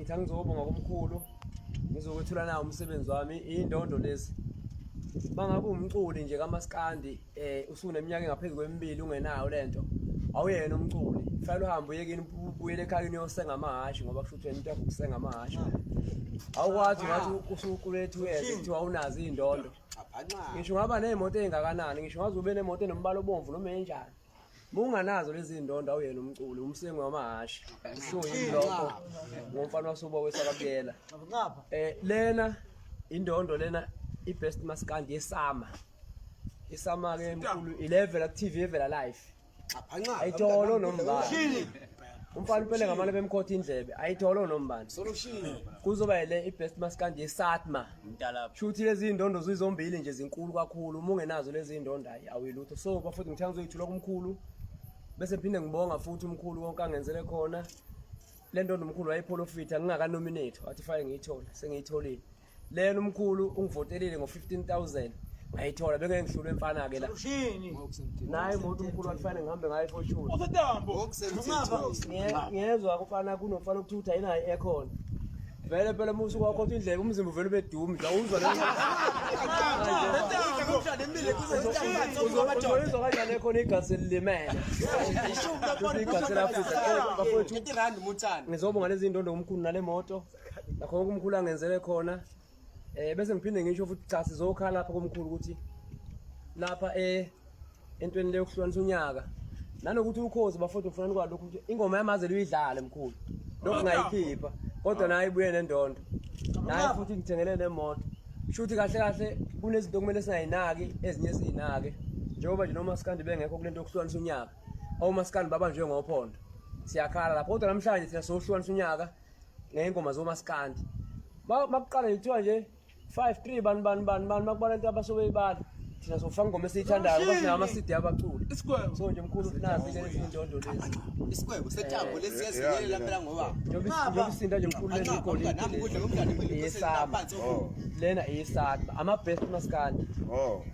Ngithi angizobonga komkhulu ngizokwethula nawo umsebenzi wami indondo lezi. Mangabe umculi nje kaMaskandi usuneminyaka engaphezulu kwemibili ungenayo lento awuyena umculi. Kufanele uhambe uye kini ubuyele ekhaya kini uyosenga amahhashi ngoba kusho ukuthi wena into yakho ukusenga amahhashi. Awukwazi ngathi usuqule 2 years kuthiwa awunazo iy'ndondo. Ngisho ungaba ney'moto ey'ngakanani, ngisho ungaze ube nemoto enombala obomvu noma enjani. Munganazo lezi ndondo awuyena umculi, umsengi wamahhashi. Kushiwo yini lokho ngomfana wasoba wesakabuyela. Lena indondo lena i-best maskandi yesama. Isama ke mkhulu 11 la TV evela live. Ayitholo nombani. Umfana uphele ngamane bemkhotha indlebe, ayitholo nombani. Kuzoba yile i-best maskandi yeSatma. Shuthi lezi ndondo zizombili nje zinkulu kakhulu, uma ungenazo lezi ndondo hayi awuyilutho. So bafowethu ngithanda ngizoyithula kumkhulu bese ngiphinde ngibonga futhi umkhulu wonke angenzele khona. Le ndondo umkhulu wayipholofitha ngingakanominate, wathi fanele ngiyithole, sengiyitholile. Lena umkhulu ungivotelile ngo-15,000 ngayithola, bengeke ngihlulwe mfana ke la. Naye imoto umkhulu wathi fanele ngihambe ngayo eFortune. Ngiyezwa kufana kunomfana okuthutha ayinayo i-aircon. Vele phela uma usuke wakhotha indlebe umzimba uvele ube dumi nje awuzwa le Uzoyizwa kanjani ekhona igazi elilimele. Igazi lafisa bafowethu. Ngizobonga lezi ndondo umkhulu nale moto. Nakho konke umkhulu angenzele khona. Bese ngiphinde ngisho futhi cha sizokhala lapha komkhulu ukuthi lapha entweni leyo kuhlukanisa unyaka. Nanokuthi ukhozi bafowethu ngifuna nikwazi lokhu ukuthi ingoma yamazela uyidlale mkhulu. Lokhu ngayikhipha kodwa naye ibuye nendondo. Naye futhi ngithengele nemoto. Shuthi kahle kahle kunezinto okumele singayinaki ezinye esiyinake. Njengoba nje nomaskandi bengekho kulento yokuhlukanisa unyaka. Omaskandi babanjwe ngophondo. Siyakhala lapho kodwa namhlanje thina sohlukanisa unyaka ngey'ngoma zomaskandi. Makuqala nje kuthiwa nje 5 3 bani bani bani bani makubala into abasobeyibala. Thina sofaka ingoma esiyithandayo ngoba sinawo ama-CD abaculi. So nje mkhulu nazi lezi zindondo lezi. Isigwebo setambo lesi siyazinyelela phela ngoba Njengoba isinda nje mkhulu lezi igolide lezi. Eyesaba. Lena eyesaba. Ama-best maskandi.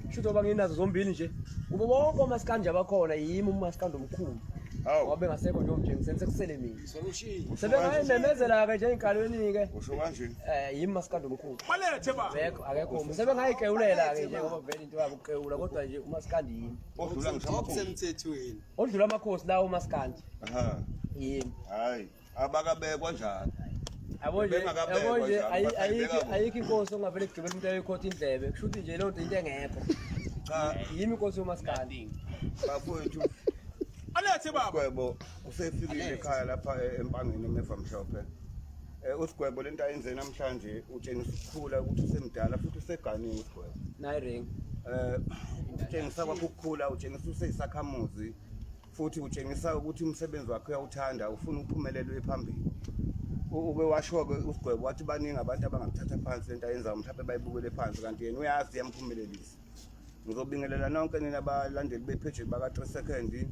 Shuthi ngoba nginazo zombili nje. Kubo bonke omaskandi abakhona yimi umaskandi omkhulu. Ngoba bengasekho nje umjengiseni sekusele mina. Sebengayimemezela-ke nje ey'nkalweni-ke. Usho kanje? Yimi maskandi omkhulu. Balethe ba. Akekho akekho. Sebengayikewulela-ke nje ngoba vele into yabo ukukewula kodwa nje umaskandi yimi. Odlula ngisho amakhosi. Okusemthethweni. Odlula amakhosi lawo umaskandi. Aha. Yimi. Hayi, abakabekwa njalo. Yabo nje, Bengakabekwa yabo nje njalo, ayikho bayibeka ayikho inkosi ongavele kugibela umuntu ayoyikhotha indlebe. Kusho ukuthi nje leyo nto into engekho. Cha, Yimi inkosi yomaskandi. bafowethu Alethe baba. Usigwebo usefikile ekhaya lapha eMpangeni eMeva Mhlophe. Usigwebo lento ayenze namhlanje utshengisa ukukhula ukuthi usemdala futhi useganile usigwebo. Nayi ring. Utshengisa kwakho ukukhula, utshengisa useyisakhamuzi futhi utshengisa ukuthi umsebenzi wakhe uyawuthanda, ufuna uphumelele uye phambili. Uke washo-ke usigwebo wathi baningi abantu abangamthatha phansi lento ayenzayo, mhlawumbe bayibukele phansi, kanti yena uyazi iyamphumelelisa. Ngizobingelela nonke nina abalandeli bepage baka 3 second.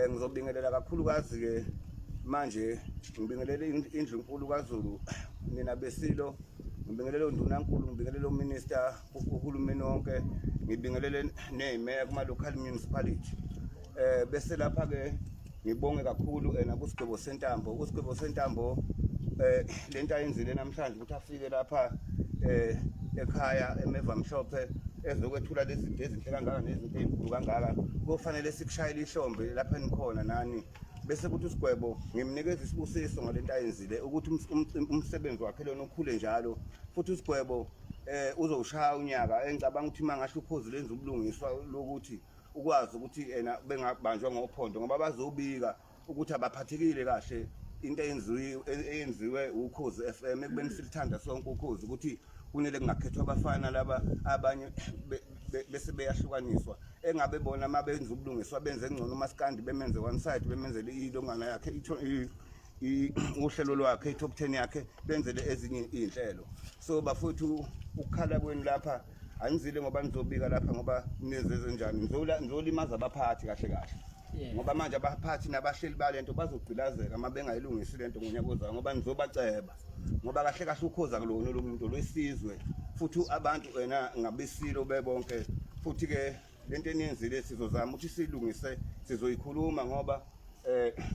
Ngizobingelela kakhulukazi ke manje ngibingelele indlu enkulu kaZulu nina besilo, ngibingelele undunankulu, ngibingelele uminister, uhulumeni wonke, ngibingelele nezimeya kuma local municipality. Bese lapha ke ngibonge kakhulu nakusigwebo sentambo. Usigwebo sentambo lento ayenzile namhlanje ukuthi afike lapha ekhaya eMeva Mhlophe ezokwethula lezi zinto ezinhle kangaka nezinto ezinkulu kangaka, kufanele sikushayele ihlombe lapha enikhona nani. Bese kuthi usigwebo ngimnikeza isibusiso ngalento ayenzile ukuthi umsebenzi wakhe lona ukhule njalo, futhi usigwebo uzowushaya unyaka. Engicabanga ukuthi mangahle ukhozi lenza ubulungiswa lokuthi ukwazi ukuthi yena bengabanjwa ngophondo ngoba bazobika ukuthi abaphathekile kahle into eyenziwe ukhozi FM ekubeni silithanda sonke ukhozi ukuthi kunele kungakhethwa abafana laba abanye bese beyahlukaniswa. Engabe bona uma benza ubulungiswa benze ngcono umaskandi, bemenze one side, bemenzele ilongana yakhe uhlelo lwakhe, i-top 10 yakhe, benzele ezinye iy'nhlelo. So bafowethu, ukukhala kwenu lapha anizile ngoba nizobika lapha ngoba nizenze njani, nizolimaza abaphathi kahle kahle. Ngoba manje abaphathi nabahleli balento bazogqilazeka uma bengayilungisi lento ngonyaka ozayo, ngoba nizobaceba. Ngoba kahle kahle ukhoza kulona lo muntu lwesizwe, futhi abantu wena ngabesilo bebonke. Futhi ke lento eniyenzile sizozama ukuthi siyilungise, sizoyikhuluma ngoba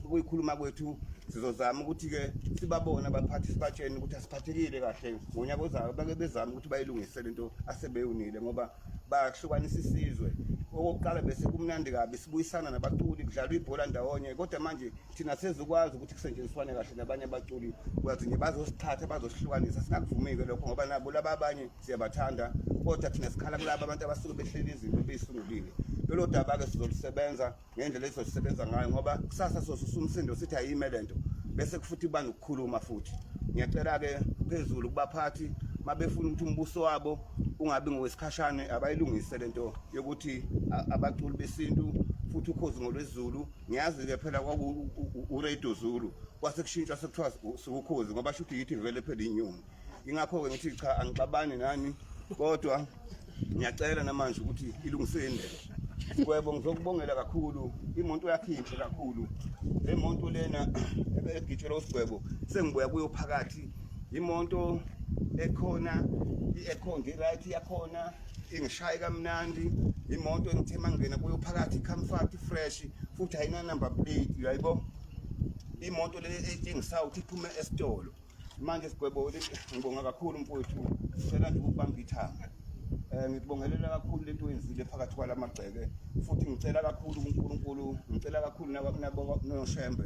Ukuyikhuluma kwethu sizozama ukuthi ke sibabone abaphathi, sibatshene ukuthi asiphathekile kahle ngonyaka ozayo, bake bezame ukuthi bayilungise lento asebeyonile, ngoba bahlukanisa isizwe. Okokuqala bese kumnandi kabi sibuyisana nabaculi, kudlalwa ibhola ndawonye, kodwa manje thina sezukwazi ukuthi kusetshenziswane kahle nabanye abaculi, kwazi nje bazosithatha bazosihlukanisa. Singakuvumi-ke lokho, ngoba nabo laba abanye siyabathanda, kodwa thina sikhala kulaba abantu abasuke behleli izinto beyisungulile. Lolo daba-ke sizolusebenza ngendlela esizosebenza ngayo, ngoba kusasa sosusa umsindo sithi ayime lento, bese futhi kuba nokukhuluma futhi. Ngiyacela-ke phezulu kubaphathi, mabefuna ukuthi umbuso wabo ungabi ngowesikhashane, abayilungise lento yokuthi abaculi besintu futhi ukhozi ngolwezulu. Ngiyazi-ke phela kwaku uRadio Zulu, kwase kushintshwa sekuthiwa siwukhozi, ngoba shuthi yithi vele phela inyoni. Ingakho-ke ngithi cha, angixabani nani, kodwa ngiyacela namanje ukuthi ilungiseni le. Sigwebo, ngizokubongela kakhulu, imoto yakhe inhle kakhulu le moto lena egitshelwa uSigwebo. Sengibuya kuyo phakathi, imoto ekhona i-aircon i-right yakhona ingishaye kamnandi, imoto engithe mangena kuyo phakathi comfort fresh, futhi ayina number plate, uyayibo imoto le etshengisa ukuthi iphume esitolo. Manje Sigwebo, ngibonga kakhulu mfowethu, sicela nje ukubamba ithanga. Ngikubongelela kakhulu lento oyenzile phakathi kwalamagceke, futhi ngicela kakhulu kuNkulunkulu, ngicela kakhulu noShembe,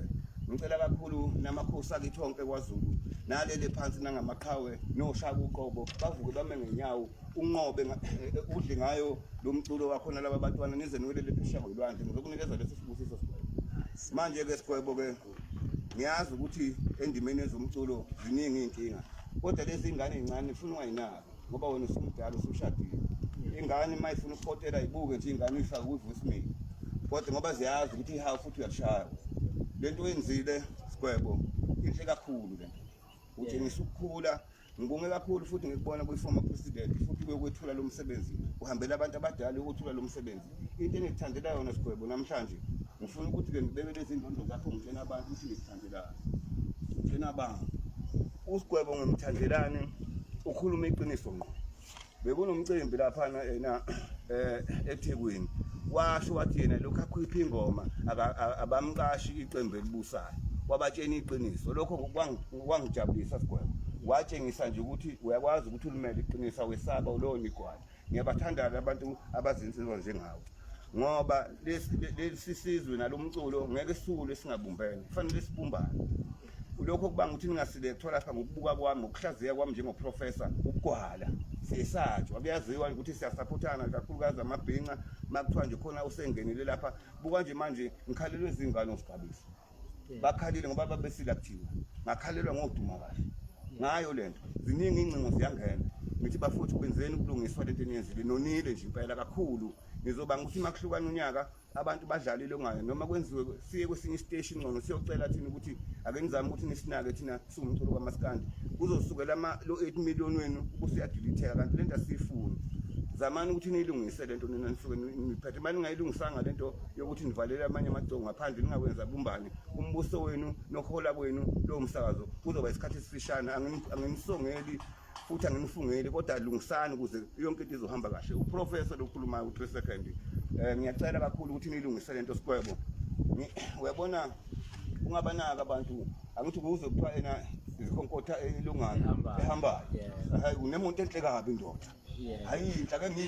ngicela kakhulu namakhosi akithi onke kwaZulu nalele phansi nangamaqhawe noShaka uqobo, bavuke bame ngenyawo, unqobe udle ngayo lo mculo wakho nalaba bantwana, nize niwelele phesheya kwelwandle. Ngizokunikeza leso sibusiso, Sigwebo. Manje-ke Sigwebo-ke, ngiyazi ukuthi endimeni yezomculo ziningi iy'nkinga, kodwa lezi ngane ey'ncane ifuna ungayinaki, ngoba wena usumdala, usushadile. Ingane uma ifuna ukukotela, ibuke nje ingane, uyifake kwi-voicemail, kodwa ngoba ziyazi ukuthi ihawu futhi uyalishaya. Le nto oyenzile Sigwebo inhle kakhulu, le nto utshengisa ukukhula. Ngibonge kakhulu futhi ngikubona kwi-former president futhi uyokwethula lo msebenzi, uhambela abantu abadala uyokwethula lo msebenzi. Into engikuthandela yona Sigwebo namhlanje, ngifuna ukuthi-ke ngibeke lezi ndondo zakho, ngitshena abantu ukuthi ngikuthandelani. Ngitshena abantu uSigwebo ngimthandelani, ukhuluma iqiniso ngqo. Bekunomcimbi laphana yena eThekwini, washo wathi yena lokhu akhipha ingoma abamqashi iqembu elibusayo, wabatshena iqiniso. Lokho kwangijabulisa Sigwebo, watshengisa nje ukuthi uyakwazi ukuthi ulimele iqiniso, awesaba ulowo migwala. Ngiyabathanda abantu abazinsizwa njengawe, ngoba lesi sizwe nalomculo ngeke sule singabumbene, kufanele sibumbane. Lokho kubanga ukuthi ningasilekthwa lapha ngokubuka kwami, ngokuhlaziya kwami njengoprofessor ukugwala siyesatshwa, kuyaziwa ukuthi siyasaphothana, kakhulukazi amabhinca. Makuthiwa nje khona usengenile lapha, buka nje manje ngikhalelwe izingane osigabisa, bakhalile ngoba babesila kuthiwa ngakhalelwa ngoduma kahle ngayo lento. Ziningi ingcingo ziyangena, ngithi bafowethu benzeni ukulungiswa lento eniyenzile, nonile nje impela kakhulu. Ngizobanga ukuthi makuhlukana unyaka abantu badlalile ungayo, noma kwenziwe siye kwesinye isiteshi ngcono, siyocela thina ukuthi ake nizame ukuthi nisinake thina siwumculo kamaskandi. Kuzosukela ama lo 8 million wenu ubusuyadilitheka, kanti lento asiyifuni. Zamani ukuthi niyilungise lento nina nisuke niphethe. Uma ningayilungisanga lento yokuthi nivalele amanye amagcoko ngaphandle, ningakwenza bumbane umbuso wenu nokuhola kwenu lowo msakazo kuzoba isikhathi esifishane. Anginisongeli futhi anginifungeli, kodwa lungisani ukuze yonke into izohamba kahle. Uprofessor lokhulumayo u-3 second. Ngiyacela kakhulu ukuthi nilungise lento Sigwebo. Uyabona ungabanaka abantu, angithi kuze kuthiwa ena izikhonkotha elungana Ehambayo. ehambayo. Yeah. Hayi, unemonto enhle kabi indoda. Yeah. Hayi, inhle ake ngiyi